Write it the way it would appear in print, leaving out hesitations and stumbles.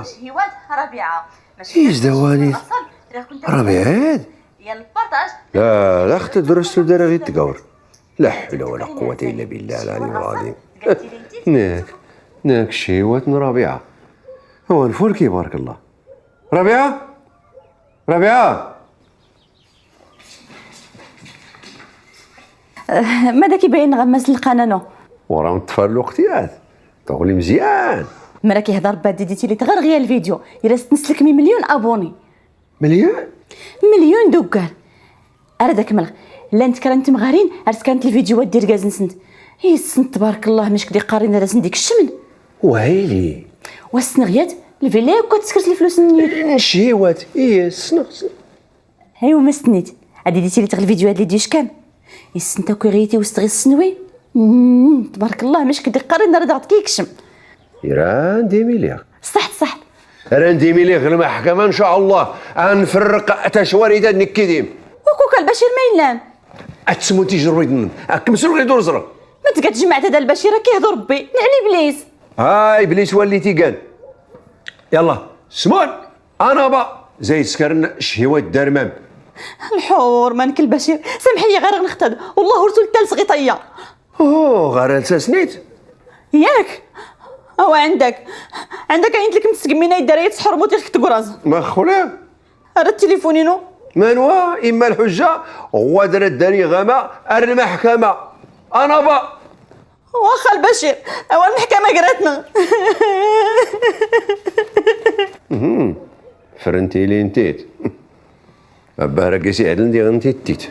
شهيوات ربيعة ماشي إيش دواني؟ ربيعات؟ ديال ال partage. لا لا اختي درستو دار غير تقور. لا حول ولا قوة إلا بالله العلي العظيم. ناك ناك شهيوات ربيعة. هو الفولكي بارك الله. ربيعة ربيعة. ماذا كيبين غماس القنانو؟ وراه مطفى الوقتيات تغلي مزيان. مرا كيهضر با ديديتي لي تغير غير الفيديو الا تنسلك مي مليون abonnés. مليون؟ مليون دوكار. ارا داك ملغ لا انت كرنت مغارين ارس كانت الفيديوهات ديال كاز نسنت. هي السنت تبارك الله مش كدي قارين راه ديك الشمن. وهيلي والسنغيات الفيلا كتسكرت الفلوس الشهيوات. ايه السنغ. ايوا ما سنيت هادي ديتي لي تغ الفيديوهات اللي ديش كان السنتا كي غيتي وسط غير السنوي تبارك الله مش كدي قارين راه دغت كيكشم. راندي مليار. صحت صحت راندي مليار المحكمة إن شاء الله أنفرق تشواريدا نكديم. وكوكا البشير ميلان. أتسمو تيجربي أكمسو غير دور زرا. ما تجمعت هذا البشير كيهضر ربي نعني بليس. هاي بليس وليتي قال. يلا سمون أنا با زايد سكرن شهوات درمام. الحور مانك البشير سامحي لي غير نختد والله رسول تالس غطية. أوه غير سنيت. ياك هو عندك عندك عينت لك متسقمينا يداري تسحر موتي خك تقراز. ما خولا راه التليفونينو منوا اما الحجة غادر الداري غما ار المحكمة انا با واخا البشير هو المحكمة قراتنا. فرنتي لي نتيت بارك سي عدل ندي غنتي تيت.